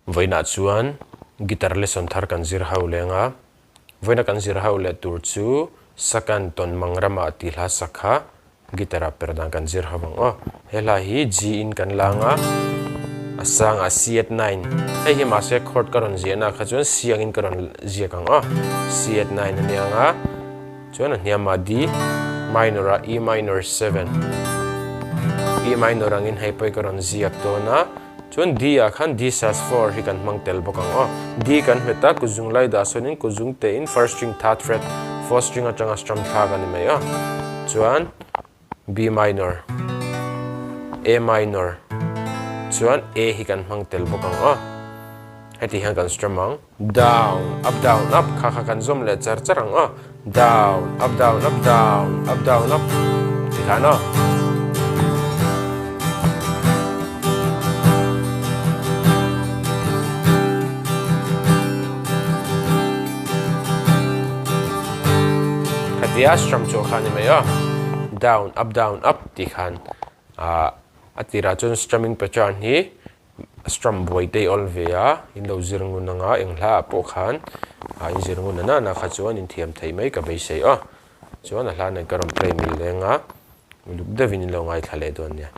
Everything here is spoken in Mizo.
Vawiinah chuan guitar lesson thar kan zir ho leng a, vawiina kan zir ho leh tur chu Sakan tawn mang ramah tih hla sak kha guitar ah per dan kan zir ho ang aw. He hla hi G in kan lang a, a sangah C at nine, hei hi mahse chord ka rawn ziahna kha chuan C angin ka rawn ziak ang aw, C at nine a nia ang a, chuan a hniamah D minor ah E minor seven, E minor angin hei pawh hi ka rawn ziak dawn a. Chuan D ah khan D sus 4 hi kan hmang tel bawk ang aw. D kan hmet a, kut zung lai dah sawnin kut zung te in first string third fret, fourth string atanga strum thlak a ni mai aw. Chuan B minor, A minor, chuan A hi kan hmang tel bawk ang aw. Heti hian kan strum ang. Down, up down up kha kha kan zawm leh char char ang aw. Down, up down up down, up down up ti khan aw. Khatia strum chhuah kha a ni mai aw. Down, up down up ti khan a tirah chuan strumming pattern hi Strum buai te i awl ve a, in lo zir ngun anga eng hla ah pawh khan ah in zir ngun ana na kha chuan in thiam thei mai ka beisei aw. Chuan a hla nen ka rawn play mil leng a, uluk deuhin in lo ngaithla leh dawn nia.